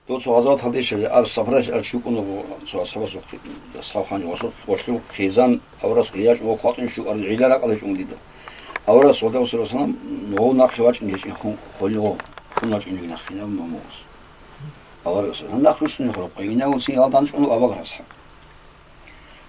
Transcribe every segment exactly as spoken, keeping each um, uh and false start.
Дов цо гъазаваталде щай, ар сапаралъ ар чи вукӀун вуго, цо асхӀабасул хъи-, асхӀаб ханив, гъосул къолъул хъизан аварагасухъе ячӀун ва хъватӀун щугӀараб гӀилла ракӀалде чӀун дида. Аварагас, саллаллагьу гӀалайгьи ва саллам, нугъов нахъе вачӀин гьечӀин хун, холигъо, хун вачӀин вугин ахӀинаб мамугъас. Аварагас, гьанна хъущтуни хъураб къайинавун цин гьалдан чӀун абагар асхӀаб.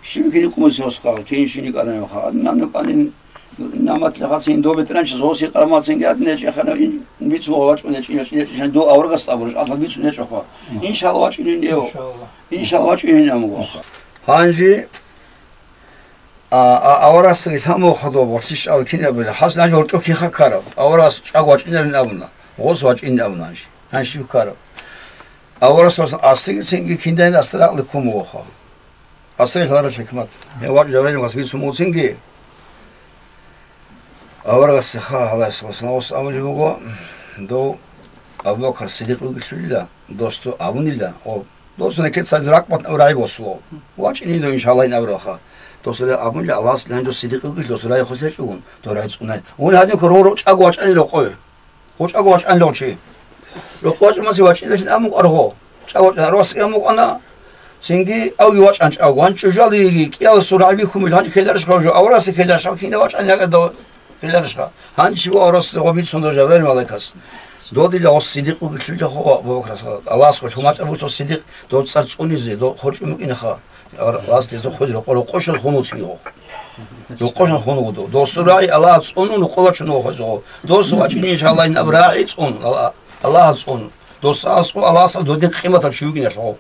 Щиб кин хъумусиосха, кин щини кӀаранаха, адинаб нукӀанин, намат лехацин, доб бетӀерчӀа зоси къарамацинги адин гьечӀехана, ин бицун вачӀун гьечӀин, гьечӀин, гьечӀин, дов аварагас абурищ, ахӀал бицун гьечӀоха. Иншалла вачӀинин гьев. Иншалла. Иншалла вачӀинин амугъоха. Гьанже, а, а, аварагасдаги лъамуха доб, гъорлъищ аб кин абила, хӀас наж гьоркьоб киха ккараб, аварагас чӀаг вачӀинарин абуна, гъос вачӀинин абуна гьанже. Гьанже щиб ккараб? Аварагас асиги цинги киндайин асда ракьли ккун бугоха. Асай лъарал хӀикмат. Гьев вачӀун Жабраил васбицун муцинги, аварагасеха гьалай саллаллагьу гӀалайгьи ва саллам абулеб буго, дов Абу Бакр Сиддикъ вугелъулила, досда абунила, о, досда некеца ракӀбатаб рагӀи босуло. ВачӀинин дов, иншаллагь, ин абуралха. Досда абунила, Аллагьас лъанжо Сиддикъ вугелъул, досда рагӀи хосечӀогун, дов рагӀи цӀунай. Вун гьадин ккола, гьоркьоб чӀаг вачӀани рокъове. ГъочӀаго вачӀанила гъо чи. Рокъов вачӀамаси вачӀинилан амукъаргъо. ЧӀаг вачӀан, арвас амукъана. Цинги авги вачӀан чӀаг. Ван чӀужалиги кӀияласул рагӀи бихьун буго, гьанже ккеларищха жо? Аварагасда ккеларищха, кинда вачӀан якӀа дов ккеларищха? Гьанже щиб аварагасда гъо бицун дов Жабраил малаикас. Додила гъос Сиддикъ вугелъулила хъугъа Абу Бакр, Аллагьас хъвалъ гьумачӀаб буго Сиддикъ, дов цӀар цӀунизе, дов хорчӀун букӀинаха. Аллагьас деза хвезе рокъо, рокъошал хун вуцин гъо. Рокъошал хун вуго. Досул рагӀи Аллагьас цӀунун рокъо вачун вахъизе гъо. Дос вачӀинин, иншаллагь, ин аб рагӀи цӀун, Аллагь, Аллагьас цӀун. Дос аскъу Аллагьас додин къиматал чи вугиналъ гъо.